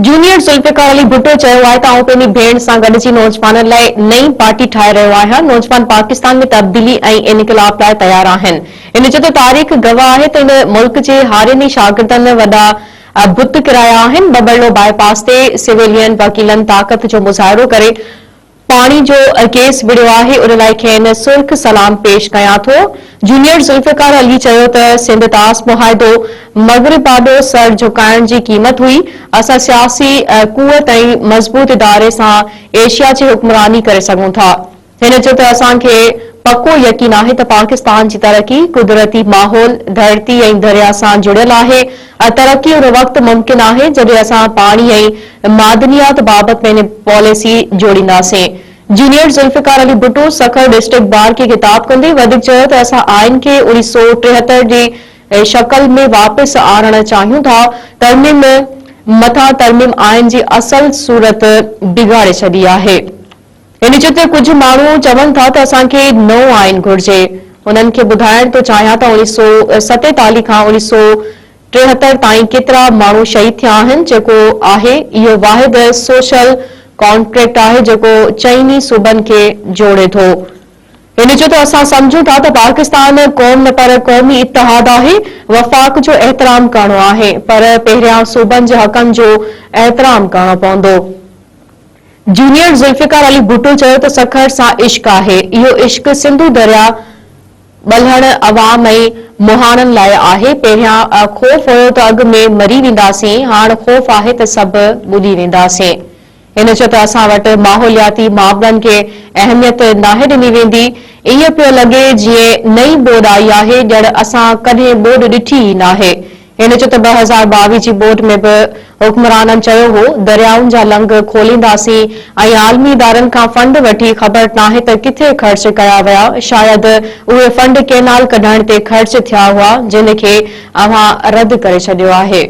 Junior Zulfiqar Ali Bhutto چيو آهي ته آئون پنهنجي ڀيڻ سان گڏجي نوجوانن لاء نئين پارٽي ٺاهي رهيو آهيان، نوجوان پاڪستان ۾ تبديلي ۽ انقلاب لاء تيار آهن. هن چيو ته تاريخ گواهه آهي ته هن ملڪ جي هارين ۽ شاگردن وڏا بت ڪرايا آهن، ٻٻرلو باء پاس تي سويلين وڪيلن طاقت جو مظاهرو ڪري پاڻي جو ڪيس وڙهيو آهي ان لاء کين سرخ سلام پيش ڪيان ٿو. جونيئر ذوالفقار علي چيو ته سنڌ طاس معاهدو مغرب آڏو سر جهڪائڻ جي قيمت هئي، اسان سياسي قوت ۽ مضبوط اداري سان ايشيا جي حڪمراني ڪري سگهون ٿا. هن چيو ته اسان کي پڪو يقين آهي ته پاڪستان جي ترقي قدرتي ماحول، ڌرتي ۽ دريا سان جڙيل آهي، ترقي ان وقت ممڪن آهي جڏهن اسان پاڻي ۽ معدنيات بابت پنهنجي پاليسي جوڙينداسين. Junior Zulfiqar Ali Bhutto Sukkur district bar کي خطاب ڪندي وڌيڪ چيو ته اسان آئين کي 1973 جي شڪل ۾ واپس آڻڻ چاهيون ٿا، ترميم مٿان ترميم آئين جي اصل صورت بگاڙي ڇڏي آهي. هن چيو ته ڪجهه ماڻهو چون ٿا ته اسان کي نئون آئين گهرجي، انهن کي ٻڌائڻ ٿو چاهيان ته 1947 کان 1973 تائين ڪيترا ماڻهو شهيد ٿيا آهن، جيڪو آهي اهو واحد سوشل ڪانٽريڪٽ آهي جيڪو چئني صوبن کي جوڙي ٿو. هن چيو ته اسان سمجهون ٿا ته پاڪستان قوم نه پر قومي اتحاد آهي، وفاق جو احترام ڪرڻو آهي پر پهريان صوبن جي حقن جو احترام ڪرڻو پوندو. جونيئر ذوالفقار علي ڀٽو چيو ته سکر سان عشق آهي، اهو عشق سنڌو درياء، ٻلهڻ، عوام ۽ مهاڻن لاء آهي، پهريان خوف هيو ته اڳ ۾ مري وينداسين، هاڻ خوف آهي ته سڀ ٻڏي وينداسين. هن چيو ته اسان وٽ ماحولياتي معاملن کي اهميت ناهي ڏني ويندي، ائين پيو لڳي جيئن نئين ٻوڏ آئي آهي، ڄڻ اسان ڪڏهن ٻوڏ ڏٺي ئي ناهي. هن چيو ته 2022 جي ٻوڏ ۾ به حڪمرانن چيو هو دريائن جا لنگهه کولينداسين ۽ عالمي ادارن کان فنڊ وٺي خبر ناهي ته ڪٿي خرچ ڪيا ويا شايد اهي فنڊ ڪينال ڪڍڻ تي خرچ ٿيا هئا جن کي اوهان رد ڪري ڇڏيو آهي.